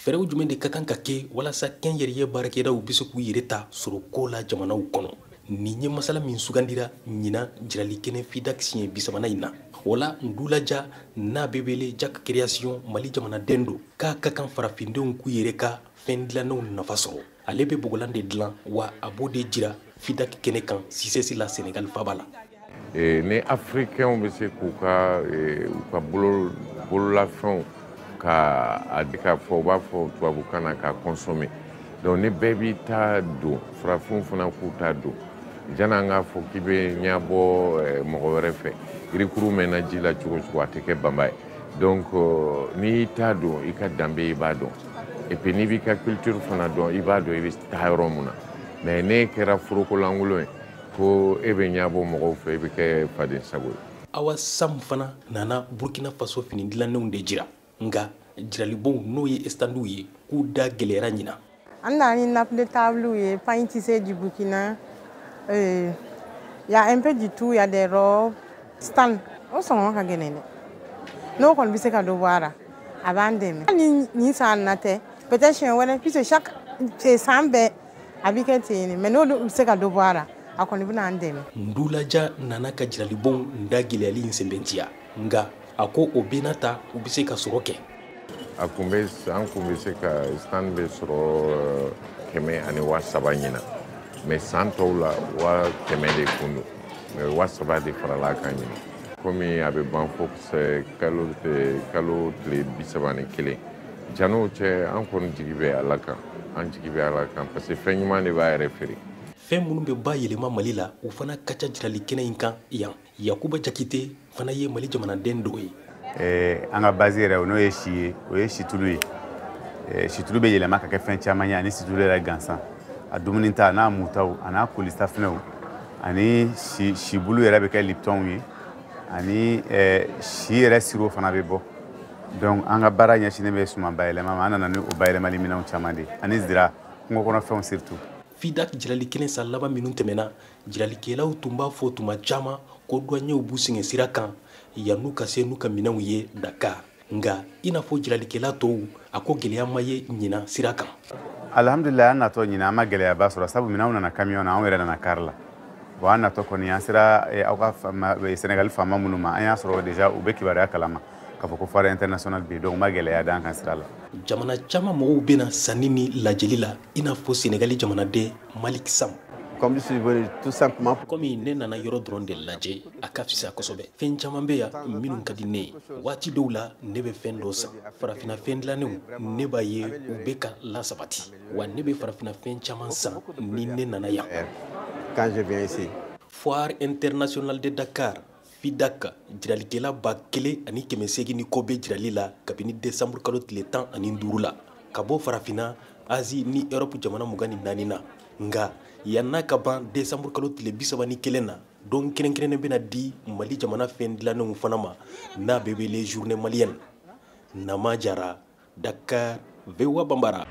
Fɛɛrɛw jumɛn de ka kan ka kɛ walasa kɛnyɛrɛye baarakɛdaw bɛ se k'u yɛrɛ ta sɔrɔko la jamanaw kɔnɔ? Nin ye masala min sugandira ɲinan jiralikɛnɛ FIDAK siɲɛ 30nan in na. O la, Ndulaja n'a bɛ wele Jack Création, Mali jamanaden don, k'a ka kan farafindenw k'u yɛrɛ ka fɛn dilannenw nafa sɔrɔ. Ale bɛ bogolan de dilan, wa a b'o de jira FIDAK kɛnɛ kan CICES la, Sénégal faba la. Ni Africains bɛ se k'u ka u ka bololafɛnw ka a di k'a fɔ, u b'a fɔ tubabukan na k'a consommer. Donc ni bɛɛ b'i ta don, farafinw fana k'u ta don, janni an k'a fɔ k'i bɛ ɲɛbɔ mɔgɔ wɛrɛ fɛ. Yirikuru mɛnna ji la cogo cogo, a tɛ kɛ banba ye. Donc n'i y'i ta don, i ka danbe i b'a dɔn, et puis n'i b'i ka culture fana dɔn, i b'a dɔn i bɛ taa yɔrɔ mun na. Mais n'e kɛra forokolankolon ye ko e bɛ ɲɛbɔ mɔgɔw fɛ, i bɛ kɛ faden sago ye. Awa Sam fana nana Burkina Faso fini dilannenw de jira, nka jiralibonw, n'o ye standw ye, k'u da gɛlɛyara ɲina. An nana ni nappe de table ye, pagne tissé du Burkina. Il y a un peu du tout, il y a des robes. Stand, o sɔngɔ ka gɛlɛn dɛ. N'o kɔni bɛ se ka dɔ bɔ a la, a b'an dɛmɛ. Hali ni nin san na tɛ, peut-être siɲɛ wɛrɛ, puisque chaque san bɛɛ a bɛ kɛ ten, mais n'o bɛ se ka dɔ bɔ a la, a kɔni bɛ n'an dɛmɛ. Ndulaja nana ka jiralibonw da gɛlɛyali in sɛmɛntiya, nka a ko o bɛɛ n'a ta, u bɛ se ka sɔrɔ kɛ. A kun bɛ, an kun bɛ se ka stand bɛ sɔrɔ 103 ɲina, mais san tɔw la 100 000 de kun don, mais 3000 de farala a kan ɲina. Komi a bɛ ban fo kalo tile 31, jan'o cɛ, an kɔni jigi bɛ Ala kan, an jigi bɛ Ala kan, parce que fɛn ɲuman de b'a yɛrɛ feere. Fɛn minnu bɛ ba yɛlɛma Mali la, o fana ka ca jirali kɛnɛ in kan yan. Yakuba Jakite fana ye Mali jamanaden dɔ ye. An ka base yɛrɛ, n'o ye si ye, o ye situlu ye. Situlu bɛ yɛlɛma ka kɛ fɛn caman ye, ani situlu yɛrɛ gansan, a dumuni ta n'a mutaw, a n'a koli safinɛw, ani sibulu yɛrɛ bɛ kɛ liptonw ye, ani si yɛrɛ siro fana bɛ bɔ. Donc an ka baara ɲɛsinnen bɛ suman bayɛlɛma ma. An nana ni o bayɛlɛmali minɛnw caman de, ani zira, kungo kɔnɔfɛnw surtout. FIDAK jirali kɛnɛ san laban minnu tɛmɛna, jiralikɛlaw tun b'a fɔ tuma caman ko douaniers b'u sɛgɛn sira kan yan'u ka se n'u ka minɛnw ye Dakar. Nka i n'a fɔ jiralikɛla tɔw, a ko gɛlɛya ma ye ɲinan sira kan. Alhamdulilayi, an natɔ ɲinan, an ma gɛlɛyaba sɔrɔ, sabu minɛnw nana camion na, anw yɛrɛ nana car la. Bon, an natɔ kɔni, an sera aw ka Sénégal faama minnu ma, an y'a sɔrɔ déjà u bɛ kibaruya kalama k'a fɔ ko foire internationale bɛ yen. Donc u ma gɛlɛya d'an kan sira la. Jamana caman mɔgɔw bɛna sanni ni lajɛli la, i n'a fɔ Sénégali jamanaden Malik Sam. Comme je suis venu tout simplement. Komi ne nana yɔrɔ dɔrɔn de lajɛ, a ka fisa kosɛbɛ. Fɛn caman bɛ yan minnu ka di ne ye. Waati dɔw la, ne bɛ fɛn dɔ san. Farafinna fɛn dilannenw, ne b'a ye u bɛ ka lasabati, wa ne bɛ farafinna fɛn caman san ni ne nana yan. Quand je viens ici. Foire internationale de Dakar, FIDAK, jiralikɛla 1800 ni kɔ bɛ jirali la kabini décembre kalo tile 15 la, ka bɔ farafinna, Asie ni Europe jamana 24 na. Nka yann'a ka ban décembre kalo tile 31 na, don kɛrɛnkɛrɛnnen bɛna di Mali jamana fɛn dilannenw fana ma, n'a bɛ wele Journée malienne. Nama Jara, Dakar, VOA Bambara.